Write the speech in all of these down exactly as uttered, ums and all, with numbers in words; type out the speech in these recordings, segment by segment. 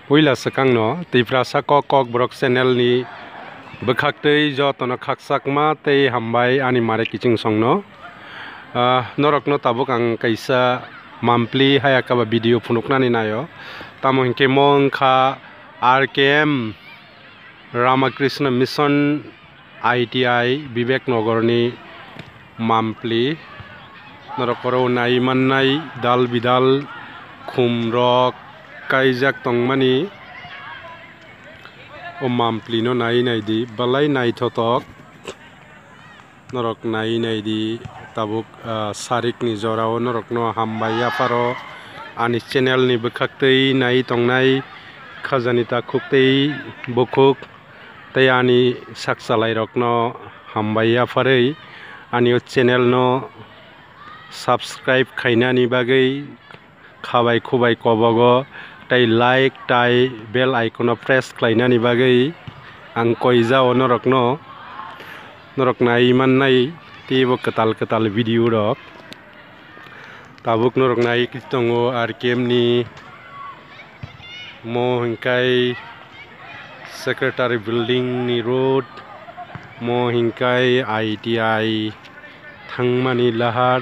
Puila swkangno Tiprasa Kok Kokborok channel ni bwkhaktwi jotono khakchakma tei hambai ani mare kiching songno. Ah, norokno tabuk ang kaisa mampli hayakaba video phunuknani naio. Tamo hinkhe mo wngkha R K M Ramakrishna Mission I T I Bibek Nogor ni mampli. Norok oro nai mannai dal bidal khum rok kaijak tongmani. O mampli no nai nai di, belai naithotok. Norok nai nai di tabuk, ah, sarik ni jora o norok no hambai yapharo ani channel ni bwkhaktwi nai tongnai khajani takhuk tei bukhuk. Tei ani sak chalairokno hambai yapharwi ani o channel no subscribe khainani bagwi khabai khubai kobogo tei like tai bell icon o press khlainani bagwi ang koijao norokno, norok nai mannai teibo kwtal kwtal video rok. Tabuk norok nai tongo R K M ni, mo hinkai Secretary Building ni road, mo hinkai I T I thangmani lahar.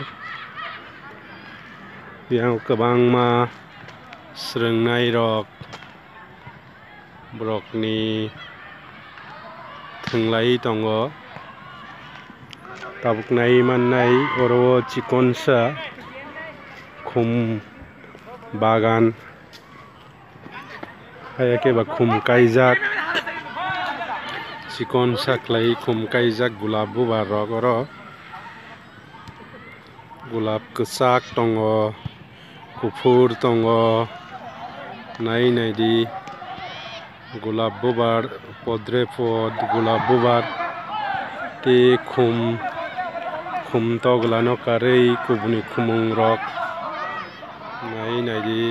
Yang kwbangma swrwngnai rok. Borokni thwnglai tongo. Tabuk nai mannai oro o chikonsa khum bagan, haiya khe ba khum kaijak, chikonsa khlai khum kaijak gulab bubar rok oro. Gulab kwchak tongo, kuphur tongo, nai nai di. Gulab bubar, podre pod gulab bubar, tei khum, khum toglano karwi kubuni khumung rok, nai nai di.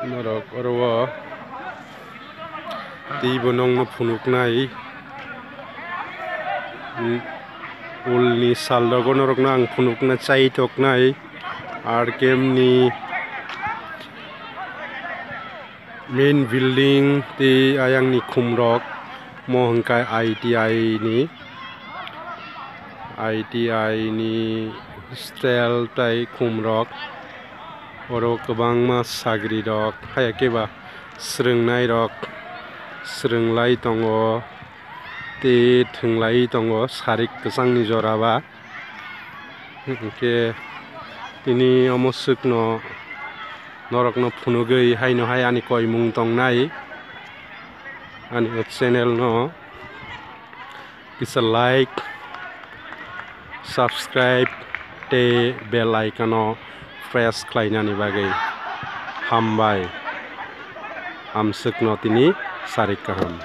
Norok oro o. Teibo nongno phunuknai. Ulni salrogo norokno ang phunukna chaitoknai. R K M ni main building tei ayangni khumrok, mo hwnkhai I T I ni, I T I ni hostel tei khumrok. Oro kwbangma sagrirok, haiya khe ba swrwngnairok swrwnglai tongo, tei thwnglai tongo sarik kwchangni jora ba. Hinkhe tini omo swkno norokno phunugwi haino hai ani koimung tongnai ani o channel no. Kisa like, subscribe tei bell icon o press khlainani bagwi hambai. Hamswkno tini sarik kaham.